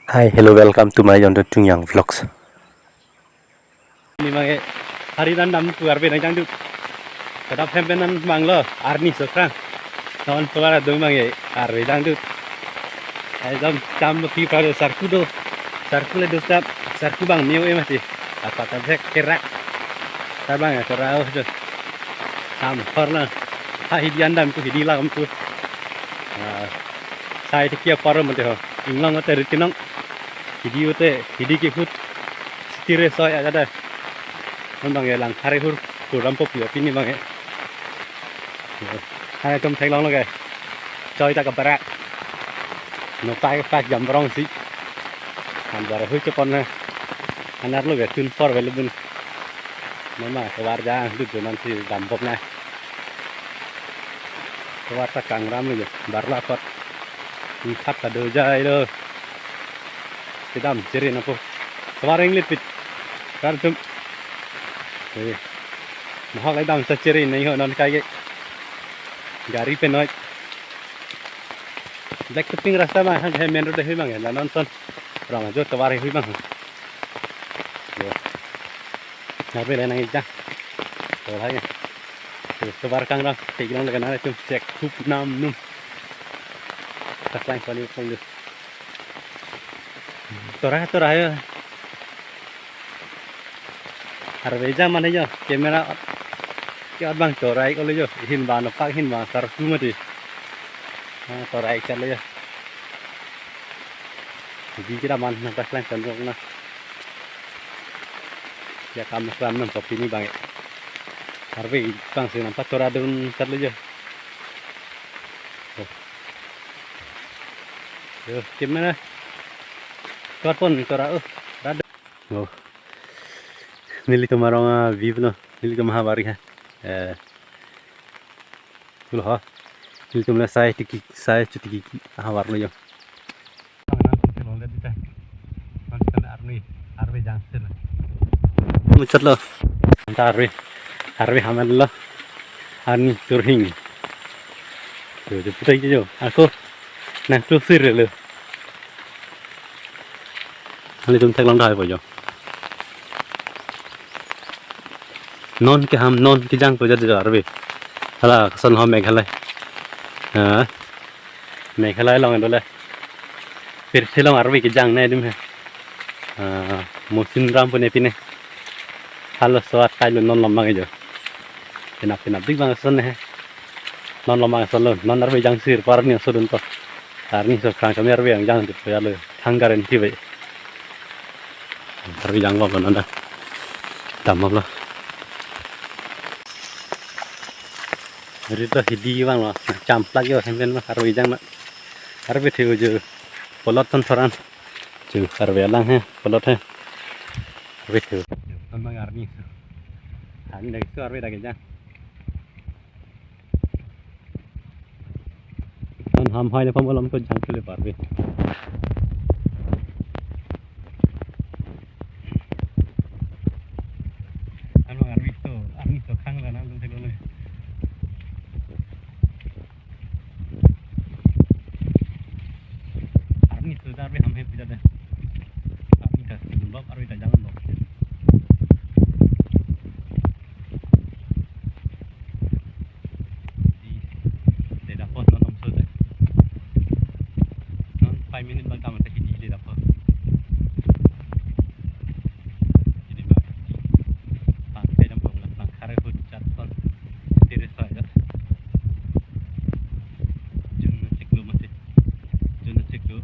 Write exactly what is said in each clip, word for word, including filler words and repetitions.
Hi, hello, welcome to my Yonton Chungyang Vlogs. Ni mang e, hari dan dam pu arve nang jangdut. Kedam hem pen nang mang lo, arni sokrang. Non tovar adung mang e, arve jangdut. Ai dam cham lo pi pra do sarku do. Sarku le do stap, sarku bang miu e mati. Apa ta bek kerak. Ta bang ya, kera oh do. Sam kor na. Ha hidi an dam ku, hidi lam ku. Ah, sai ti kia paro mate ho. Inglong te rit kinong. Hidi ute, hidi kehut. Sitire soi aja deh. Non bang e lang khare hur, hur ram po pio pini bang e. Hai tum theklong lo ke. Choi ta kabarak. No tai ka jam rong si. Han bar hui chepon na. Anar lo ke tun for velubun. Mama tovar jangdut do non si dam bok na. Tovar ta kangram lo jo. Bar la kot. Ni khat ta do jai lo. Kedam chere na po. Tovar inglit pit. Kar tum. Eh. Mahok le dam sa chere nai ho non kai ke. Gari pe noi. Black topping rasta ma, ha, he main road he mang, la non son. Rong jo tovar he mang. Yo. Na pe le nang ija. Tovar he. Yo, tovar kangram, theklong le kana tum chek hup nam num. Kasang kali pon lu. Tora, tora yo. Arve jang mane jo, camera ot, ke ot bang chorai ko le jo, hin ba no pak hin ba sarku mati. Ah, chorai chalo jo. Di kira man na pas lang kan rong na. Ya kam kram nang kopi ni bang. Arve bang si nampak tora dun chalo jo. Oh. Yo, camera. Tor pon tora oh. Rada. Oh. Nelitum arong a view no. Nelitum ha bari ha. Eh. Tulo ha. Nelitum le sai tiki, sai chu tiki ha bar lo yo. Muchot lo. Anta arve. Arve haman lo. Ani turhing. Yo, jo putai jo. Ako nang tu sir lo. Nelitum theklong dai po jo. Non keham, non kejang po jat jo arve. Hala, kason ho Meghalaya. Ah, Meghalaya along do le. Pirthe along arve kejang ne dim he. Ah, musin ram pu ne pine. Halo soat kai lo non lomang jo. Penap penap dik bang son ne he. Non lomang son lo, non arve jang sir par ni sodun to. Arni sokrang kami arve jang jang dit ya lo. Thang guarantee ve. Arve jang lo non da. Dam lo. Rit lo hidi bang lo. Cham plak yo hem pen lo arve jang lo. Arve theu jo. Polot ton thoran. Chu arve lang he, polot he. Arve theu. Ton bang arni. Arni dak su arve dak jang. Ton ham hai le pam alam to jang chule parve. Ton bang arni to, arni to khang la na dun thek lo le. Arni sudar be ham he pida de. Arni ka sibun bab arni ka jalan bab. Di, de dapat non nom sudah. Non five minute bang kamu tak hidi de dapat. Jadi bang, pakai dampung lah, lang khare hut jat ton. Tiri saja. June chiklo mati. June chiklo.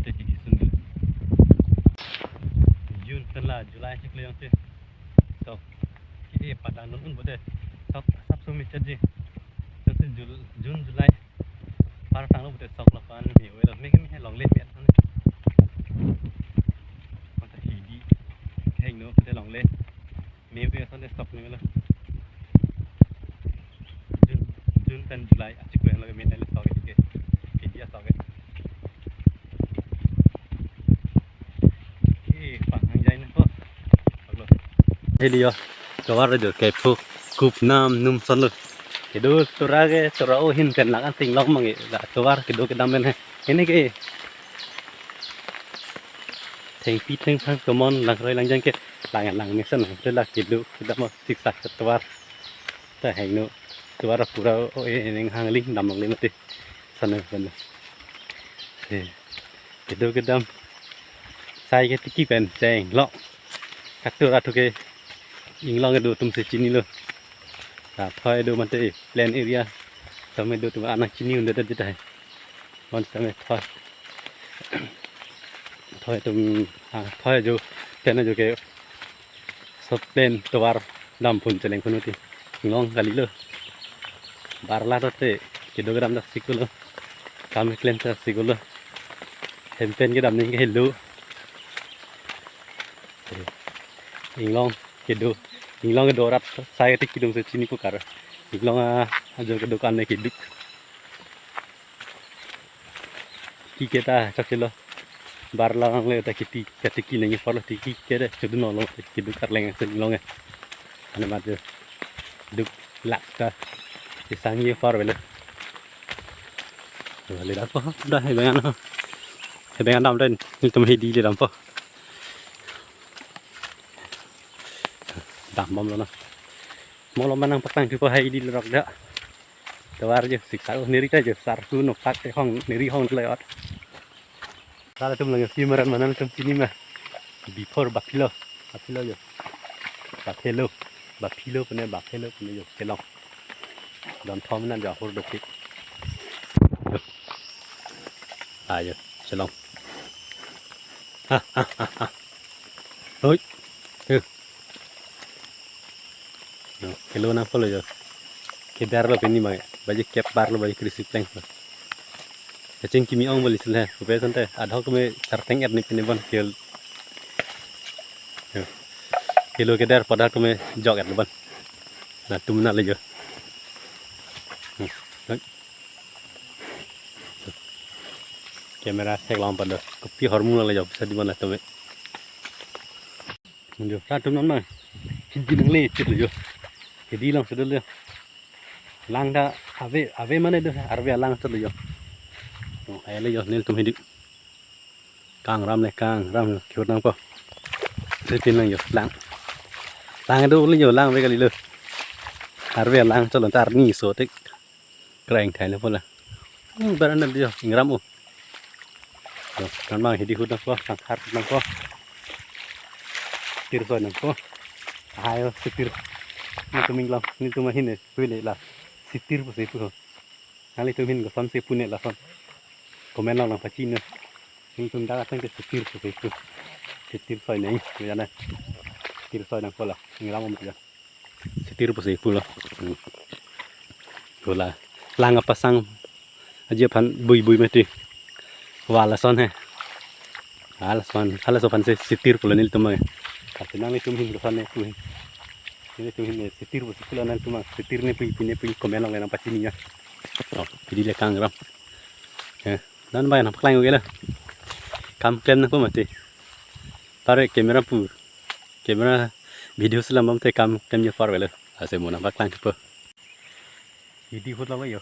Tadi di sun. June tela July chiklo yang si. So, ki e pada non un bote. So, sab sumi chaji. June, Jul-, June, July. Par tanglo bote sok lo pan mi oilo. Mi mi he longle mi. Mata hidi. Heng no bote longle. Mi mi son sok ni lo. June, June pen July achiklo lo mi nale sok ke. Hidi sok ke. Ki pang hang jai na ko. Paglo. Heli yo. Tovar do ke phu kup nam num son lo. Kedo tora ke tora o hin pen lang an ting long mang e. La tovar kedo kedam pen he. Ini ke. Thengpi thengphang komon langroi langjang ke lang lang mesen lang te la kedo kedam siksak tovar. Ta hengno tovar pura o e neng hangling damlong le mati. Sana sana. He. Kedo kedam. Sai ketiki pen chenglo. Katura thu ke inglong kedo atum si chinilo. Ta thoi do mate plain area. Tame do atum anak chini undet det hai. Mon tame thoi. Thoi atum, ah, thoi jo, tena jo ke so plain tovar dam phun cheleng phun mati. Inglong kalilo. Barla ta te kedo kedam dak sikulo. Kam klem ta sikulo. Hem pen kedam neng ke helo. Inglong kedo, inglong kedo rat sai ketiki atum si chini pu kar. Inglong a, ajo kedo kan ne keduk. Tiki ke ta chak chelo. Barla lang le ta kiti, ketiki neng apor lo tiki ke de, chudun lo keduk arleng si inglong e. Ane mat jo. Duk lak ta. Isang ye apor velo. Velo dak po, dah he bengan ho. He bengan dam den, nelitum hidi le dam po. Dam bomlo na. Molo manang paklang thupo hai hidi le rok dak. Tovar jo siksak neri ta jo sar tu no pak te hong neri hong le ot. Kalau tum lang si maran mana tum chini ma. Before buffalo, buffalo jo. Buffalo, buffalo pune buffalo pune jo chelong. Don thom nan jo hur dopik. Ayo, chelong. Ha ha ha ha. Hoi. He. No, kelo nangpo lo jo. Kedar lo pini bang. Baji kep bar lo baji krisi pleng lo. Kaching kimi ong boli sulhe. Kupe sante adhok me charteng er ni pini bon kel. Yo. Kelo kedar pada kume jok er lo bon. Na tum na le jo. Hmm. Hoi. Camera theklong pado. Kopi hormu la jo bisa di mana tome. Mun jo, sa tum non ma. Hidi nangle chit lo jo. Hidi long sedul jo. Lang ta ave, ave mane do, arve alang sedul jo. Oh, ai le jo nelitum hidi. Kangram le, kangram le, kiot nangpo. Sipin lang jo, lang. Lang do le jo, lang ave kalilo. Arve alang sedul ta arni so tik. Kreng thai le pula. Hmm, barana dia ingram o. Yo, non bang hidi hut nangpo, sangkar nangpo. Tir soi nangpo. Ayo, sitir. Nelitum inglong, nelitum ahin ne, pui ne la. Sitir pusi pu ho. Nanglitum ahin koson si pu ne lason. Komen long nangpachini. Nelitum dak ateng ke sitir pusi pu. Sitir soi nang, ya na. Tir soi nangpo la, ingram o ya. Sitir pusi pulo. Hmm. Pulo. Lang apasang aji aphan bui bui mati. Wala son he. Wala son, wala so aphan si sitir pulo nelitum he. Kasi nanglitum ahin koson ne pu he. Nelitum ahin ne sitir pusi pulo nangtum sitir ne pu pu ne pu komen long le nangpachini ya. Oh, hidi le kangram. Ya, non bang nangpaklang uge la. Kam klem nangpo mati. Pare camera pu. Camera video selam bom te kam klem jo apor velo. Ase mo nangpaklang thupo. Hidi hut lo yo.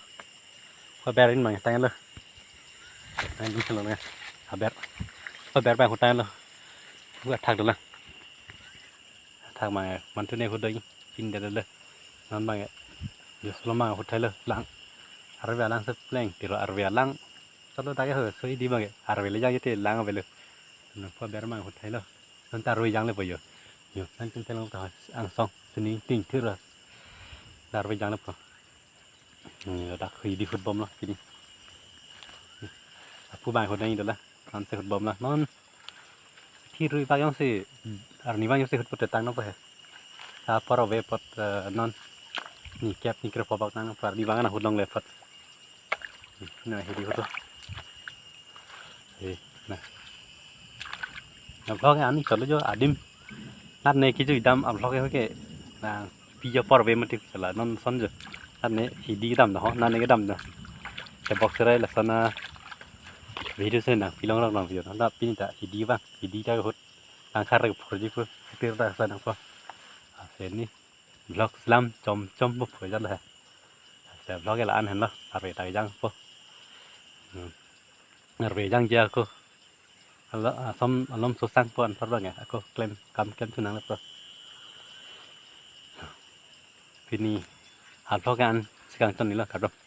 Ko berin bang tang lo. Tang di lo na. Aber. Ko ber bang hut tang lo. Ko thak do la. Thak mang man tu ne hut do. Pin de le. Non bang. Yo solo mang hut thai lo lang. Arve alang se pleng tiro arve alang. Solo ta ke ho so hidi bang arve le jang te lang velo. Non ko ber mang hut thai lo. Non ta arve jang le po yo. Yo, nangtum theklong ta angsong, sining ting thir lo. Dar ve jang le po. Hmm, dak hidi hut bom lo, pini. Apu bang hut nang do la, non si hut bom lo. Non, thir rui bak jongsi, arni bang jongsi hut pot tang nangpo he. Apor ave pot, eh, non. Ni kep ni krepho bak nangpo arni bang na hut long le pot. Na hidi hut lo. Eh, na. Na vlog ani cholo jo adim. Nat ne kiju idam a vlog ke. Na pi jo apor ave mati chala non son jo. Nat ne hidi dam do ho, nat ne ke dam do. Te bok serai lason a video se nangpi long rok nang video. Na pini ta hidi bang, hidi ta hut. Nang khar ke phurji pu, tir ta sa nangpo. Ase ni vlog selam chom chom po phu jalo he. Ase vlog la-an henlo, arve ta jang po. Hmm. Arve jang ja ko. Alo, asom alom sosang po anpar bang ya. Ako klem, kam klem sunang lo po. Pini ha-vlog an si kangton nilo, kardom.